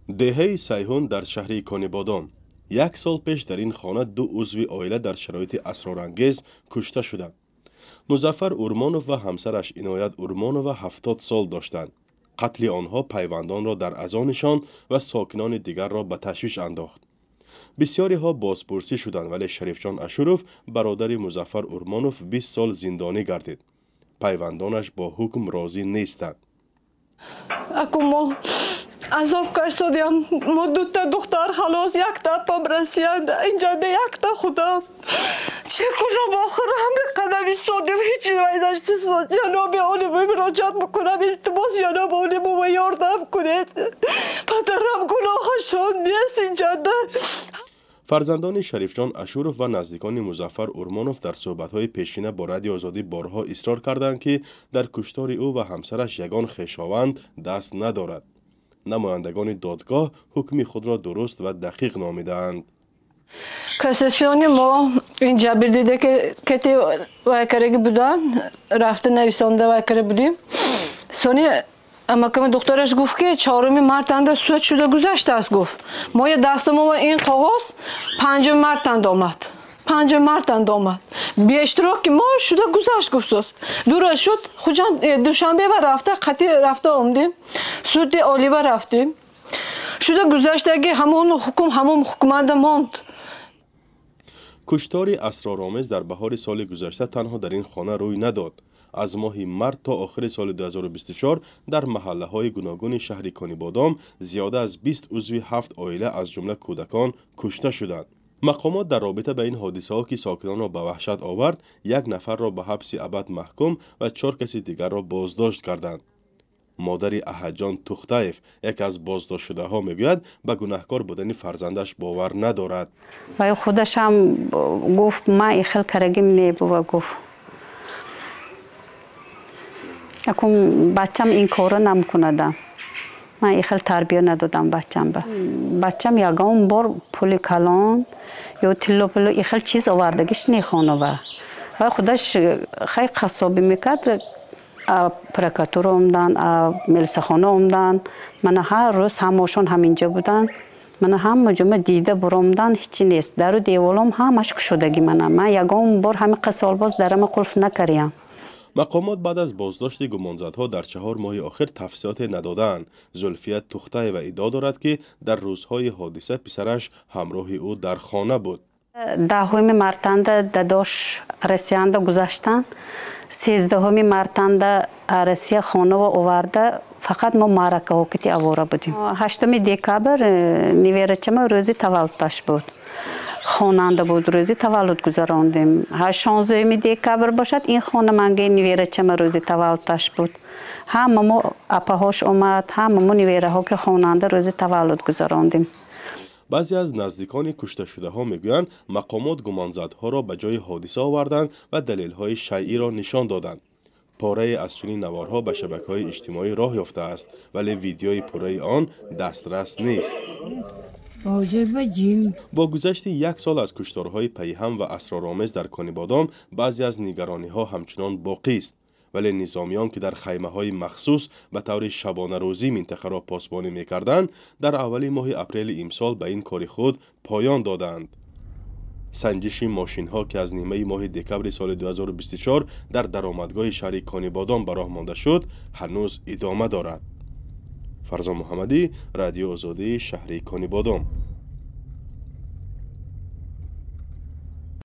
Деҳаи Сайҳун дар шаҳри Конибодом. Як сол пеш дар ин хона ду узви оила дар шароити асрорангез кушта шуданд. Музаффар Урмонов ва ҳамсараш Иноят Урмонова 70 сол доштанд. Қатли онҳо пайвандонро дар азо нишонд ва сокинони дигарро ба ташвиш андохт. Бисёриҳо бозпурсӣ шуданд, вале Шарифҷон Ашуров, бародари Музаффар Урмонов, 20 сол зиндонӣ гардид. Пайвандонаш бо ҳукм розӣ нестанд. Аку мо азоб кашидем, мо дута духтар халос, якта апам Россияда, инҷада якта худам. Чӣ кунам охир, ҳама қадам истодем, ҳеҷ вайдаш чиз. Ҷаноби олӣ, муроҷиат мекунам, илтимос, ҷаноби олӣ, мо ёрдам кунед. Падарам гуноҳашон нест инҷада. Фарзандони Шарифҷон Ашуров ва наздикони Музаффар Урмонов дар суҳбатҳои пешина бо Радиои Озодӣ борҳо исрор карданд, ки дар куштори ӯ ва ҳамсараш ягон хешованд даст надорад. Намояндагони додгоҳ ҳукми худро дуруст ва дақиқ номидаанд. Кассасиони мо ин ҷабр дида, ки кати вайкараги будан, рафта нависонда вайкара будем. Сони амаками духтараш гуфт, ки 4 мартанда суд шуда гузаштааст, гуфт. Мо я дастамо ин қоғоз 5 мартанда омад. 5 мартанда омад. Бештироки мо шуда гузашт, гуфтост. Дура шуд, Хуҷанд, Душанбе ва рафта, қатъи рафта омдем. Суди олива рафтем. Шуда гузаштаги ҳамон ҳукм ҳамон ҳукманда монд. Куштори асроромез дар баҳори соли гузашта танҳо дар ин хона рӯй надод. Аз моҳи март то охири соли 2024 дар маҳаллаҳои гуногуни шаҳри Конибодом зиёда аз 20 узви 7 оила, аз ҷумла кӯдакон, кушта шуданд. Мақомот дар робита ба ин ҳодисаҳо, ки сокинонро ба ваҳшат овард, як нафарро ба ҳабси абад маҳкум ва 4 каси дигарро боздошт карданд. Модари Аҳадҷон Тухтаев, яке аз боздоштшудаҳо, мегӯяд, ба гунаҳкор будани фарзандаш бовар надорад. Вай худашам гуфт, ман ин хел карагим небува, гуфт. Акун бачам ин корро намкунада. Ман ин хел тарбия надодам бачамба. Бачам ягон бор пули калон ё тилло пуло ин хел чиз овардагиш нехонова. Вай худаш хай қассобӣ мекард, прокуратура омдан, милисахона омдан. Мана ҳар рӯз ҳамошон ҳаминҷа буданд. Мана ҳама ҷома дида буромдан, ҳечи нест. Дару деволом ҳамаш кушодагӣ мана. Ман ягон бор ҳамин қасол боз дарама қулф накардам. Мақомот баъд аз боздошти гумонзадҳо дар 4 моҳи охир тафсилоте надодаанд. Зулфия Тухтаева иддао дорад, ки дар рӯзҳои ҳодиса писараш ҳамроҳи ӯ дар хона буд. 10 мартанда дадош Россиянда гузаштанд. 13 мартанда Россия хонава оварда, фақат мо маъракаҳо кити авора будем. 8 декабр неверачама рӯзи таваллудаш буд. Хонанда буд, рӯзи таваллуд гузарондем. 16 декабр бошад, ин хонамангаи неверачама рӯзи таваллудаш буд. Ҳама мо апаҳош омад, ҳама мо невераҳо ки хонанда рӯзи таваллуд гузарондем. Баъзе аз наздикони кушташудаҳо мегӯянд, мақомот гумонзадҳоро ба ҷои ҳодиса оварданд ва далелҳои шайъиро нишон доданд. Порае аз чунин наворҳо ба шабакаҳои иҷтимоӣ роҳ ёфтааст, вале видеои пурраи он дастрас нест. Бо гузашти як сол аз кушторҳои пайҳам ва асроромез дар Конибодом, баъзе аз нигарониҳо ҳамчунон боқист, вале низомиён, ки дар хаймаҳои махсус ба таври шабонарӯзӣ минтақаро посбонӣ мекарданд, дар аввали моҳи апрели имсол ба ин кори худ поён доданд. Санҷиши мошинҳо, ки аз нимаи моҳи декабри соли 2024 дар даромадгоҳи шаҳри Конибодом ба роҳ монда шуд, ҳанӯз идома дорад. Фарзон Муҳаммадӣ, Радиои Озодӣ, шаҳри Конибодом.